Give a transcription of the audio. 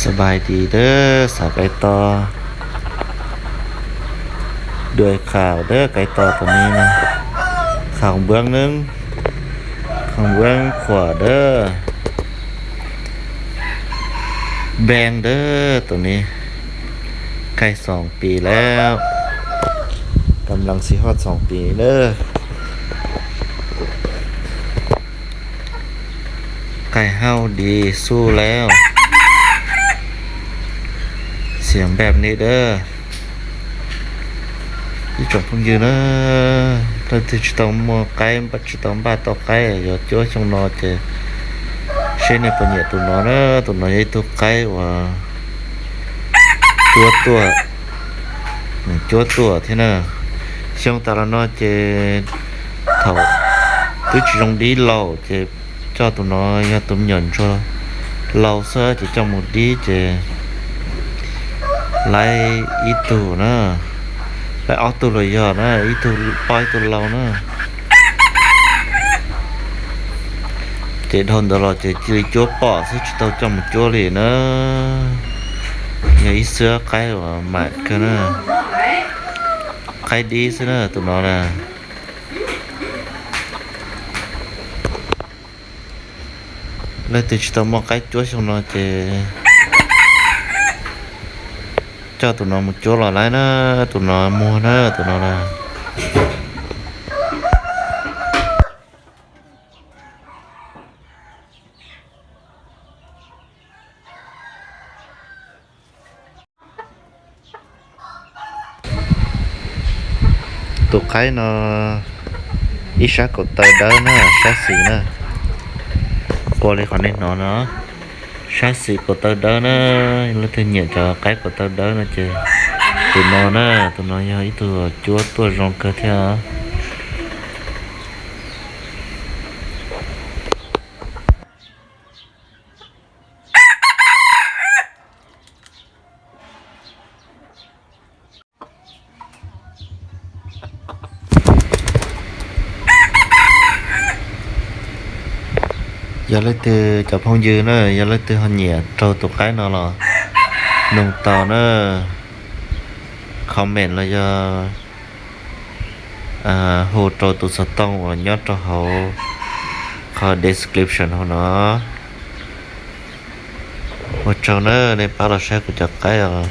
สบายดีเด้อ สาวไก่ตอ ด้วยข่าวเด้อ ไก่ตอ ตัวนี้นะ ข่าวเบื้องหนึ่ง ข่าวเบื้องขวาเด้อ แบงเด้อ ตัวนี้ ใกล้สองปีแล้ว กำลังสิฮอดสองปีเด้อ ไก่เฮาดีสู้แล้ว เสียงแบบนี้เด้อ ib tsoom phooj ywg na, leej twg tsis tau muaj qaib, tsis tau npaj tau qaib, yog cuab xyoo no ces seb nej puas nyiam tus no na. Tus no yog ib tug qaib uas cuab tuaj, cuab tuaj thiab na. Xyoo tas los no ces thaum twb tsis zoo dib laus ces coj tus no, yog tus me nyuam ntsuag laus xwb ces coj mus dib ces laib ib tug na, laib ob tug los yog na, ib tug poj ib tug lau na. Ces dhau ntawd los ces cia li cuab pom xwb, tsis tau coj mus cuab li na. Yog ib xwb qaib uas mam kawg na, qaib dib xwb na tus no na. Leej twg tsis tau muaj qaib cuab xyoo no ces coj tus no mus cuab los laib na, tus no muag na, tus no na. Tus qaib no ib sab kaum taw dawb na, sab xis na, qua li qhov nej hnov no, sab xis kaum taw dawb na. Leej twg nyiam cov qaib kaum taw dawb no ces tus no na, tus no yog ib tug cuab tuaj zoo kawg thiab. Yog leej twg cov phooj ywg na, yog leej twg ho nyiam raug tus qaib no los noog tau na, comment los yog hu rau tus xov tooj uas nyob rau hauv qhov description hauv no. Ua tsaug na, nej pab los saib kuv cov qaib os.